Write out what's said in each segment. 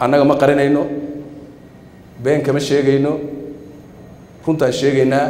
Annaga ma qarinayno, been kama sheegayno, runtaan sheegaynaa,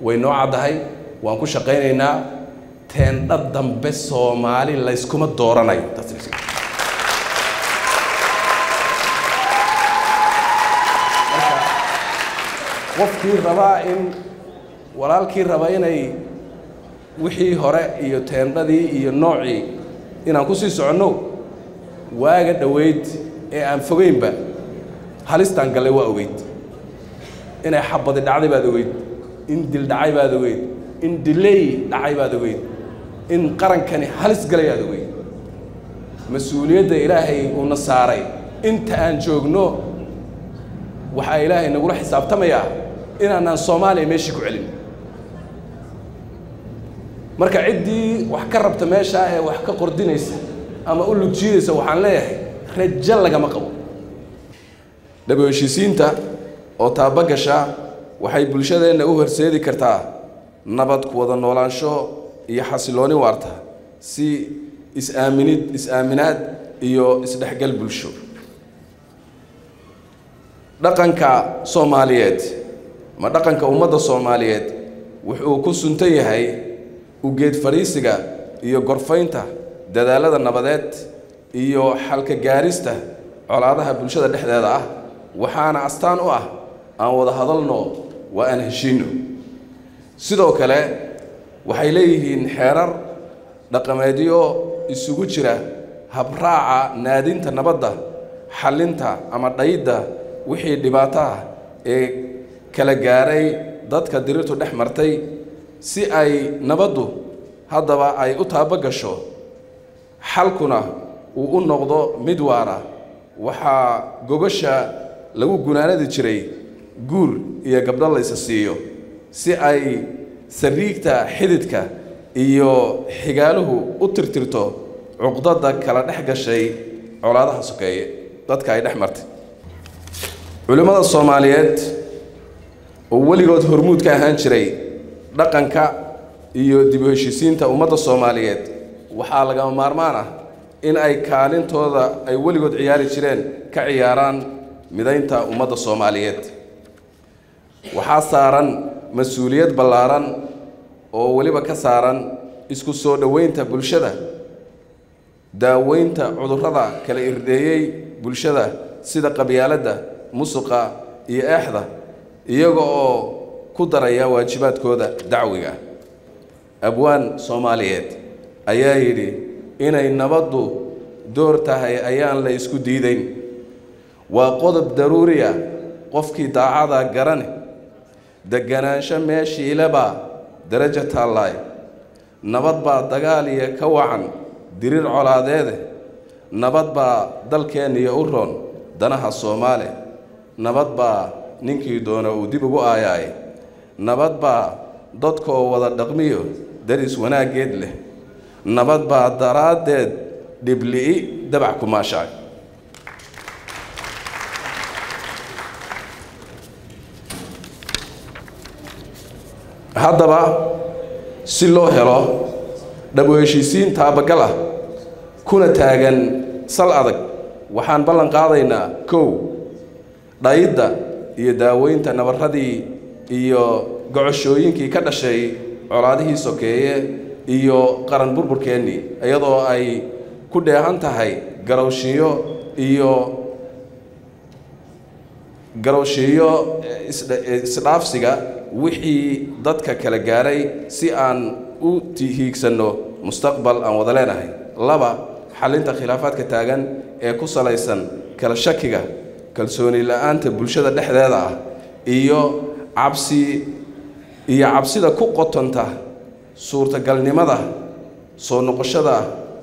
way noo caddahay, waan ku shaqaynaynaa. Teendha dambe Soomaali layskuma dooranayo. Qofkii rabaa in walaalkii raba inay wixii hore iyo teendhadii iyo noocii inaan ku sii soconno, waaga dhoweyd ee aan fogeynba halistaan gallay waa ogeyd, inay xabadi dhacday baad ogeyd, in dil dhacay baad ogeyd, in diley dhacay baad ogeyd, in qarankani halis galay aad ogeyd. Mas-uuliyadda Ilaahay uuna saaray inta aan joogno, waxaa Ilaahay nagula xisaabtamayaa inaanaan Soomaaliya meeshii ku celin. Marka ciddii wax ka rabta meeshaa ee wax ka qordinaysa ama u lugjiidaysa, waxaan leeyahay rajo lagama qabo. Dhabi heshiisiinta oo taaba gasha waxay bulshadeenna u horseedi kartaa nabad ku wada noolaansho iyo xasilooni waarta, si is-aaminid, is-aaminaad iyo isdhexgal bulsho. Dhaqanka Soomaaliyeed ma dhaqanka ummadda Soomaaliyeed wuxuu ku suntan yahay ugeed fadhiisiga iyo gorfaynta dadaallada nabadeed iyo xalka gaarista colaadaha bulshada dhexdeeda ah, waxaana astaan u ah aan wada hadalno, waa aan heshiino. Sidoo kale waxay leeyihiin xeerar dhaqameedyo isugu jira habraaca naadinta nabadda, xallinta ama dhayidda wixii dhibaato ah ee kala gaaray dadka dirirtu dhex martay. Si ay nabaddu haddaba ay u taabo gasho, xalkuna uu u noqdo mid waara, waxaa gogosha lagu gunaanadi jiray guur iyo gabdho laysa siiyo, si ay sariigta xididka iyo xigaaluhu u tirtirto cuqdada kala dhex gashay colaadaha sokeeye dadka ay dhex martay. Culimmada Soomaaliyeed oo weligood hormuud ka ahaan jiray dhaqanka iyo dib u heshiisiinta ummadda Soomaaliyeed, waxaa lagama maarmaan ah in ay kaalintooda ay weligood ciyaari jireen ka ciyaaraan midaynta ummadda Soomaaliyeed. Waxaa saaran mas-uuliyad ballaaran oo weliba ka saaran isku soo dhoweynta bulshada, daaweynta cudurrada kala irdheeyey bulshada sida qabyaaladda, musuqa iyo eexda, iyaga oo ku daraya waajibaadkooda dacwiga. Abwaan Soomaaliyeed ayaa yidhi: "Inay nabaddu door tahay ayaan la isku diidayn, waa qodob daruuriya qofkii daacada garane, deganaansho meeshiilebaa darajo taallaay, nabad baa dagaal iyo ka wacan diriir colaadeede, nabad baa dalkeenniyo u roon danaha Soomaali, nabad baa ninkii doona uu dib ugu aayaay, nabad baa dadkoo wada dhaqmiyo daris wanaaggeed leh, nabad baa daraaddeed dhibli'i dabac ku maashaay." Haddaba si loo helo dhab u heshiisiin taabagal ah kuna taagan sal adag, waxaan ballan qaadaynaa: kow, dhayidda iyo daaweynta nabarradii iyo gocoshooyinkii ka dhashay colaadihii sokeeye iyo qaran burburkeennii, iyadoo ay ku dheehan tahay garowshiyo iyo garowshiyo isdhaafsiga wixii dadka kala gaaray, si aan u hiigsanno mustaqbal aan wada leenahay. Laba, xallinta khilaafaadka taagan ee ku salaysan kala shakiga, kalsooni la-aanta bulshada dhexdeeda ah iyo cabsi iyo cabsida ku qotonta suurtagalnimada soo noqoshada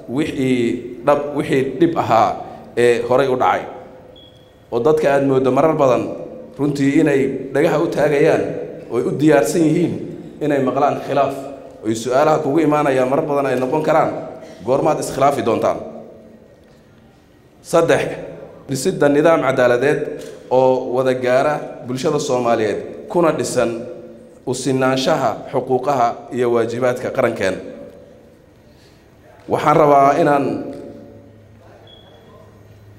wixii dhab wixii dhib ahaa ee horay u dhacay, oo dadka aada mooddo marar badan runtii inay dhagaha u taagayaan ooy u diyaarsan yihiin inay maqlaan khilaaf, oy su-aalaha kugu imaanayaan marar badan ay noqon karaan: "Goormaad iskhilaafi doontaan?" Saddex, dhisidda nidaam cadaaladeed oo wada gaara bulshada Soomaaliyeed kuna dhisan u sinaanshaha xuquuqaha iyo waajibaadka qarankeena. Waxaan rabaa inaan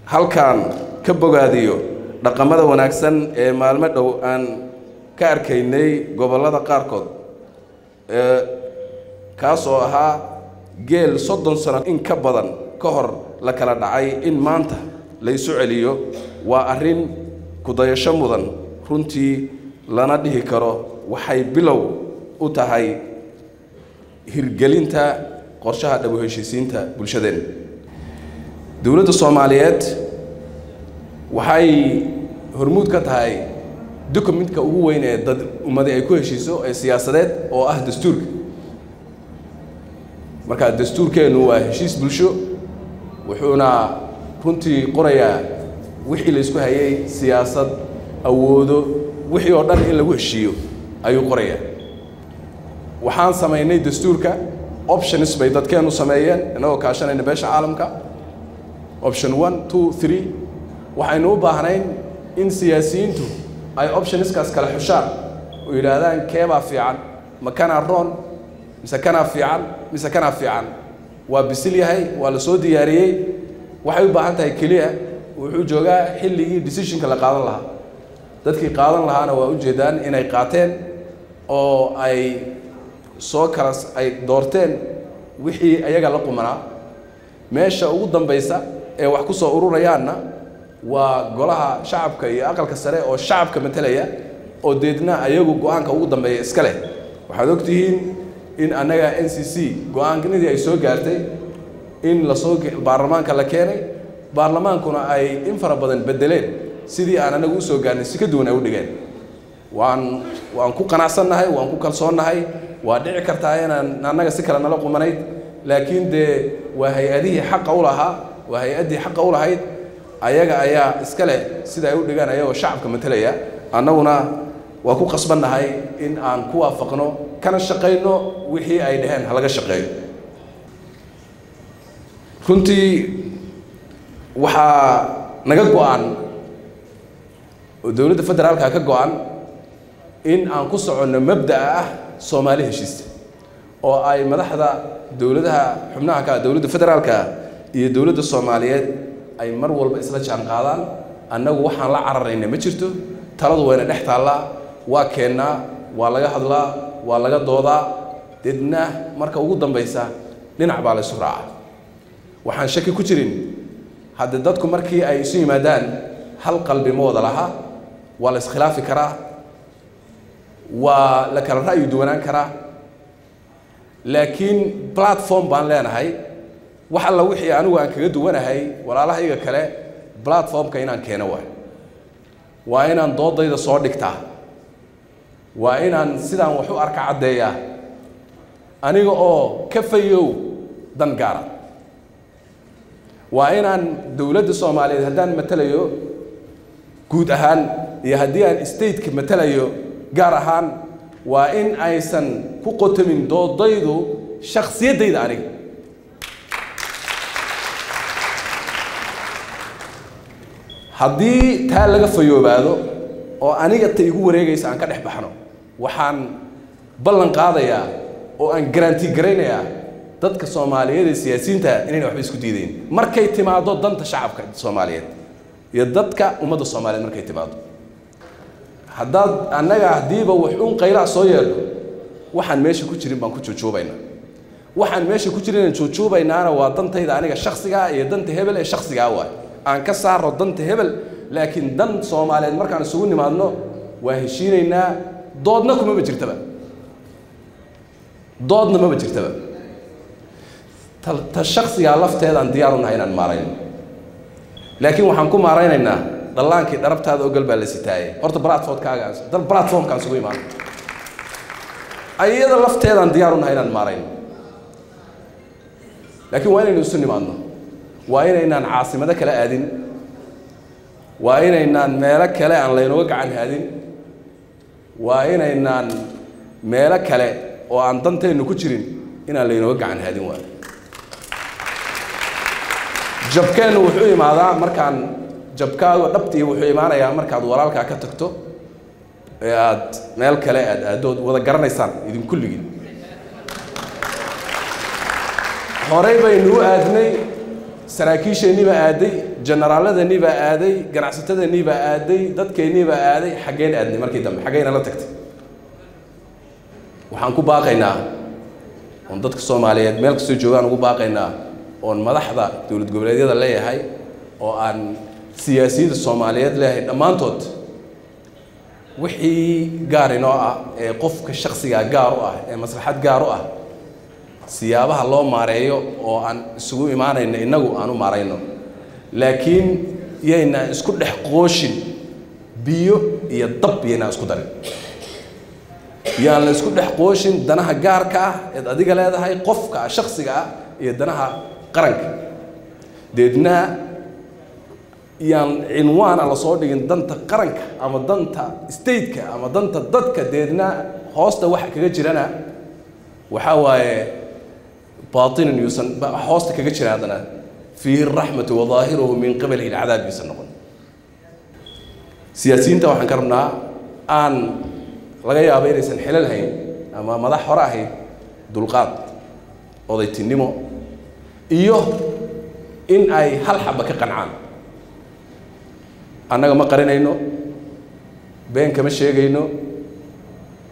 halkan ka bogaadiyo dhaqamada wanaagsan ee maalmo dhow aan ka arkaynay gobollada qaarkood, kaas oo ahaa geel 30 sano in ka badan ka hor la kala dhacay in maanta la isu celiyo. Waa arrin ku dayasho mudan runtii, lana dhihi karo waxay bilow u tahay hirgelinta qorshaha dhab u heshiisiinta bulshadeenna. Dowladda Soomaaliyeed waxay hormuud ka tahay documentka ugu weyn ee dad ummadi ay ku heshiiso ee siyaasadeed oo ah dastuurka. Marka dastuurkeennu waa heshiis bulsho, wuxuuna runtii qorayaa wixii la isku hayay, siyaasad, awoodo, wixii oo dhan in lagu heshiiyo ayuu qorayaa. Waxaan samaynay dastuurka options bay dadkeenu sameeyeen, innagoo kaashanayna beesha caalamka, option 1, 2, 3. Waxaynu u baahnayn in siyaasiyiintu ay optionskaas kala xushaan oo yidhaahdaan keebaa fiican, ma kanaa roon mise kanaa fiican mise kanaa fiican. Waa bisil yahay, waa la soo diyaariyey. Waxay u baahan tahay keliya, wuxuu joogaa xilligii decisionka la qaadan lahaa. Dadkii qaadan lahaana waa ujeedaan inay qaateen oo ay soo kala ay doorteen wixii ayaga la qumanaa. Meesha ugu dambaysa ee wax ku soo ururayaanna waa golaha shacabka iyo aqalka sare oo shacabka matalaya, oo deedna ayagu go-aanka ugu dambeeya iska leh. Waxaad ogtihiin in annaga NCC go-aankanidii ay soo gaartay in lasoo baarlamaanka la keenay, baarlamaankuna ay in fara badan bedeleen sidii aan anagu usoo gaarnay, si ka duwan ay u dhigeen. Waan ku qanacsannahay, waan ku kalsoonnahay. Waa dhici kartaa inaan annaga si kale nala qumanayd, laakiin dee waa hay-adihii xaqa u lahaa, waa hay-addii xaqa u lahayd, ayaga ayaa iska leh sida ay u dhigaan ayagoo shacabka matalaya. Annaguna waa ku qasbannahay in aan ku waafaqno kana shaqayno wixii ay dhaheen ha laga shaqeeyo. Runtii waxaa naga go-an oo dowladda federaalka ka go-an in aan ku soconno mabda'a ah Soomaali heshiista, oo ay madaxda dowladaha xubnaha ka dowladda federaalka iyo dowladda Soomaaliyeed ay mar walba isla jaan qaadaan. Annagu waxaan la cararayna ma jirto, taladu wayna dhex taallaa, waa keennaa, waa laga hadlaa, waa laga doodaa, deedna marka ugu dambaysa dhinac baa la isu raacaa. Waxaan shaki ku jirin hadde dadku markii ay isu yimaadaan hal qalbi ma wada laha, waa la iskhilaafi karaa, waa la kala ra'yi duwanaan karaa, laakiin platform baan leenahay. Wax alla wixii anigu aan kaga duwanahay walaalahayga kale platformka inaan keeno waay, waa inaan doodayda soo dhigtaa, waa inaan sidaan wax u arka caddeeyaa, aniga oo ka fayow dan gaara. Waa inaan dowladda Soomaaliyeed haddaan matalayo guud ahaan iyo haddii aan stateka matalayo gaar ahaan, waa in aysan ku qotamin doodaydu shakhsiyaddayda aniga. Haddii taa laga fayoobaado oo aniga ta igu wareegaysa aan ka dhex baxno, waxaan ballan qaadayaa oo aan garanti garaynayaa dadka Soomaaliyeed ee siyaasiyiinta inayna waxba isku diidayn markay timaado danta shacabka Soomaaliyeed iyo dadka ummadda Soomaaliyeed markay timaado. Haddaad annaga haddiiba wax uun qaylaa soo yeedho, waxaan meesha ku jirin baan ku juujuubaynaa. Waxaan meesha ku jirin aan juujuubaynaana waa dantayda aniga shaksigaa iyo danta hebel ee shaksigaa waay. Aan ka saaro danta hebel, laakiin dan Soomaaliyeed markaan isugu nimaadno waa heshiinaynaa, doodna kumaba jirtaba, doodna maba jirtaba. Ta shaksigaa lafteedaan diyaar u nahay inaan maarayno, laakiin waxaan ku maaraynaynaa dhallaankii dharabtaada ogol baa la sitaayey. Horta platformkaaga dal platformkaan isugu imaano, ayada lafteedaan diyaar u nahay inaan maarayno, laakiin waa inaynu isu nimaadno, waa inaynaan caasimado kale aadin, waa inaynaan meelo kale aan laynooga gacan haadin, waa inaynaan meelo kale oo aan danteennu ku jirin inaan laynooga gacan haadin. Waayo jabkeennu wuxuu imaadaa markaan jabkaagu dhabtii wuxuu imaanayaa markaad walaalkaa ka tagto ee aad meel kale aad aaddood wada garanaysaan idin kulligiin. Horey baynu u aadnay Saraakiisheennii baa aaday, generaaladannii baa aaday, ganacsatadannii baa aaday, dadkeennii baa aaday. Xaggeen aadnay markii dambe? Xaggeyna la tagtay? Waxaan ku baaqaynaa oon dadka Soomaaliyeed meel kastoo joogaan ugu baaqaynaa, oon madaxda dowlad goboleedyada leeyahay, oo aan siyaasiyiinta Soomaaliyeed leeyahay dhammaantood, wixii gaar inoo ah ee qofka shaksigaa gaar u ah ee maslaxad gaar u ah, siyaabaha loo maareeyo oo aan isugu imaanayno innagu aan u maarayno, laakiin yayna isku dhex qooshin biyo iyo dab, yaynaa isku darin, yaan la isku dhex qooshin danaha gaarka ah eed adiga leedahay, qofka shaksiga ah, iyo danaha qaranka. Deedna yaan cinwaana lasoo dhigin danta qaranka ama danta stateka ama danta dadka, deedna hoosta waxa kaga jirana waxaa waaye baatinin yuusan hoosta kaga jira, haddana fiihi raxmatu wadaahiruhu min qibalihi alcadaab yuusan noqon. Siyaasiyiinta waxaan ka rabnaa, aan laga yaabo inaysan xilal hayn ama madax hore ahayn, dulqaad, odaytinimo iyo in ay hal xaba ka qancaan. Annaga ma qarinayno, been kama sheegayno,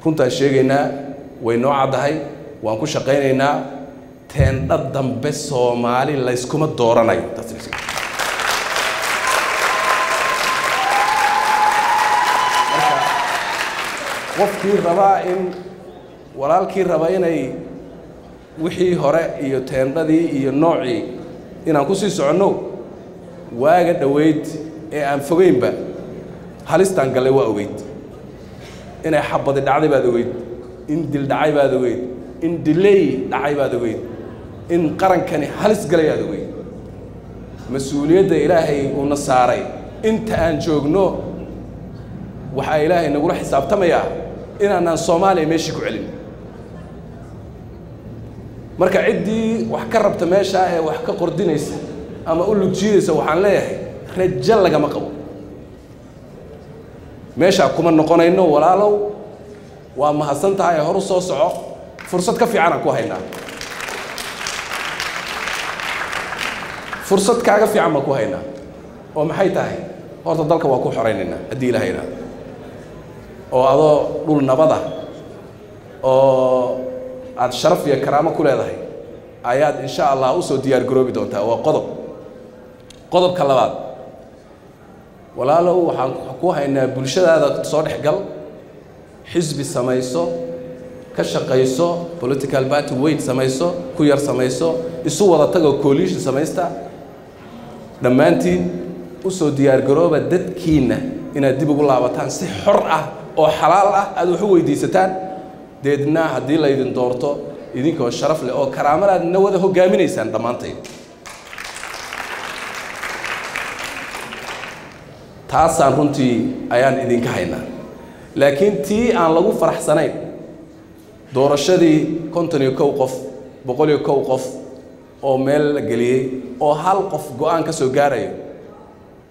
runtaan sheegaynaa, way noo caddahay, waan ku shaqaynaynaa. Teendha dambe Soomaali layskuma dooranayo. Marka qofkii rabaa in walaalkii raba inay wixii hore iyo teendhadii iyo noocii inaan ku sii soconno, waaga dhoweyd ee aan fogeynba halistaan gallay waa ogeyd, inay xabadi dhacday baad ogeyd, in dil dhacay baad ogeyd, in dilay dhacay baad ogeyd, in qarankani halis galay aad ogeyd. Mas-uuliyadda Ilaahay uuna saaray inta aan joogno, waxaa Ilaahay nagula xisaabtamayaa inaanaan Soomaaliya meeshii ku celin. Marka ciddii wax ka rabta meeshaa ee wax ka qordinaysa ama u lug jiidaysa, waxaan leeyahay rajo lagama qabo, meeshaa kuma noqonayno. Walaalow, waa mahadsan tahay, horu soo soco, fursad ka fiicanaan ku haynaa, fursad kaaga fiican baan ku haynaa. Oo maxay tahay? Horta dalka waa ku xoraynaynaa haddii Ilahay idhaahdo, oo adoo dhul nabada oo aada sharaf iyo karaamo ku leedahay ayaad insha Allah usoo diyaar garoobi doontaa. Waa qodob. Qodobka labaad, walaalow, waxaan ku haynaa bulshadaada soo dhex gal, xisbi samayso, ka shaqayso, political party weyn samayso, ku yar samayso, isu wada tagoo coalition samaysta dhammaantiin, usoo diyaar garooba dadkiinna inaad dib ugu laabataan, si xor ah oo xalaal ah aada wax u weydiisataan. Deedna haddii laydin doorto, idinkoo sharaf leh oo karaamada aadna wada hoggaaminaysaan dhammaantayd. Taasaan runtii ayaan idinka haynaa. Laakiin tii aan lagu faraxsanayn, doorashadii 51 qof, 101 qof oo meel la geliyey oo hal qof go-aan ka soo gaarayo,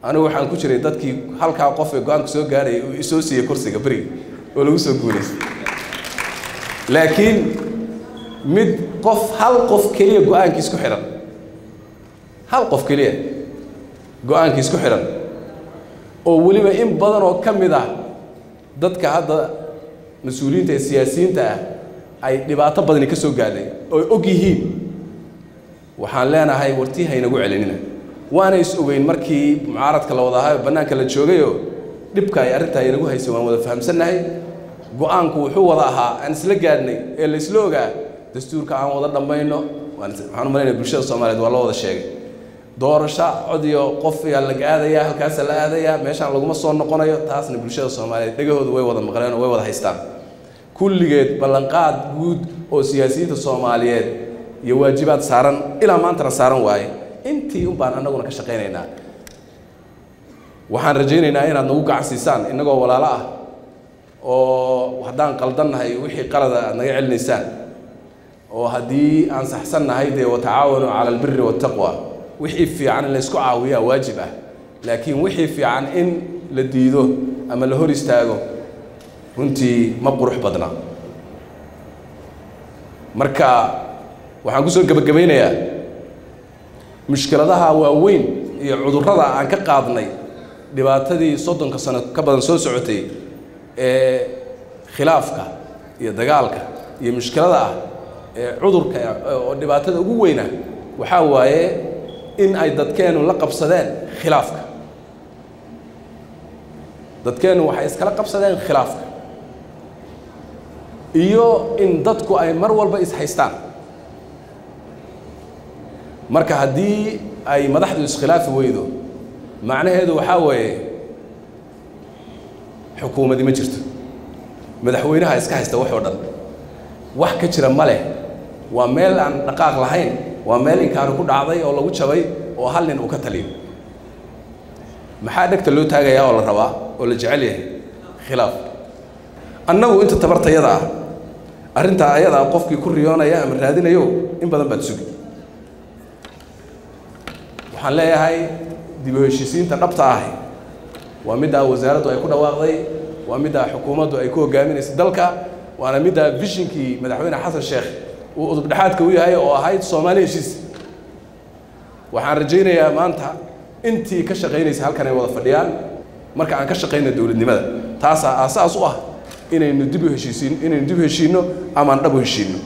anigu waxaan ku jiray dadkii halkaa qof ee go-aanka soo gaarayay uu isoo siiyey kursiga beriga oo lagu soo guulaystay. Laakiin mid qof, hal qof keliya go-aankiis ku xidhan, hal qof keliya go-aankiis ku xidhan, oo weliba in badan oo ka mid ah dadka hadda mas-uuliyiinta ee siyaasiyiinta ah ay dhibaato badani ka soo gaadhay oo og yihiin, waxaan leenahay wartii haynagu celinina. Waana is ogeyn markii mucaaradka la wada ahaayo bannaanka la joogayoo dhibka ay arrintaa inagu haysay waan wada fahamsannahay. Go-aanku wuxuu wada ahaa aan isla gaadhnay ee la isla ogaa dastuurka aan wada dhammayno. Waxaan u malaynaya bulshada Soomaaliyeed waa loo wada sheegay doorasho cod iyo qof yaa laga aadayaa, halkaasa la aadayaa, meeshaan laguma soo noqonayo. Taasna bulshada Soomaaliyeed dhegahoodu way wada maqleen oo way wada haystaan kulligeed. Ballanqaad guud oo siyaasiyiinta Soomaaliyeed iyo waajibaad saaran ilaa maantana saaran waaye, intii un baan annaguna ka shaqaynaynaa. Waxaan rajaynaynaa inaad nagu gacan siisaan innagoo walaalo ah, oo haddaan qaldannahay wixii qalada aad naga celinaysaan, oo haddii aan saxsannahay dee watacaawanu cala albiri waltaqwa, wixii fiican in laysku caawiyaa waajib ah. Laakiin wixii fiican in la diido ama la hor istaago runtii ma qurux badna. Marka waxaan kusoo gebagabaynayaa Mushkiladaha waaweyn iyo cudurrada aan ka qaadnay dhibaatadii 30ka sano ka badan soo socotay ee khilaafka iyo dagaalka iyo mushkilada ah ee cudurka oo dhibaatada ugu weyna waxaa waaye in ay dadkeenu la qabsadeen khilaafka. Dadkeenu waxay iskala qabsadeen khilaafka iyo in dadku ay mar walba is haystaan. Marka haddii ay madaxdu iskhilaafi weydo, macnaheedu waxaa weeye xukuumadi ma jirto, madaxweynaha iska haysta wax oo dhan, wax ka jira ma leh. Waa meel aan dhaqaaq lahayn, waa meel inkaari ku dhacday oo lagu jabay oo hal nin uu ka taliyo. Maxaa dhegta loo taagayaa oo la rabaa oo la jecel yahay? Khilaaf. Annagu inta tabartayada ah arrintaa ayadaa qofkii ku riyoonaya ama raadinayo in badan baad sugi. Waxaan leeyahay dib u heshiisiinta dhabta ahi waa middaa wasaaraddu ay ku dhawaaqday, waa middaa xukuumaddu ay ku hogaaminaysa dalka, waana middaa visionkii madaxweyne Xasan Sheekh uu udub dhexaadka u yahay oo ahayd Soomaali heshiis. Waxaan rajaynayaa maanta intii ka shaqaynaysa halkan ay wada fadhiyaan. Marka aan ka shaqayna dowladnimada, taasaa aasaas u ah inaynu dib u heshiisiin, inaynu dib u heshiinno ama aan dhab u heshiinno.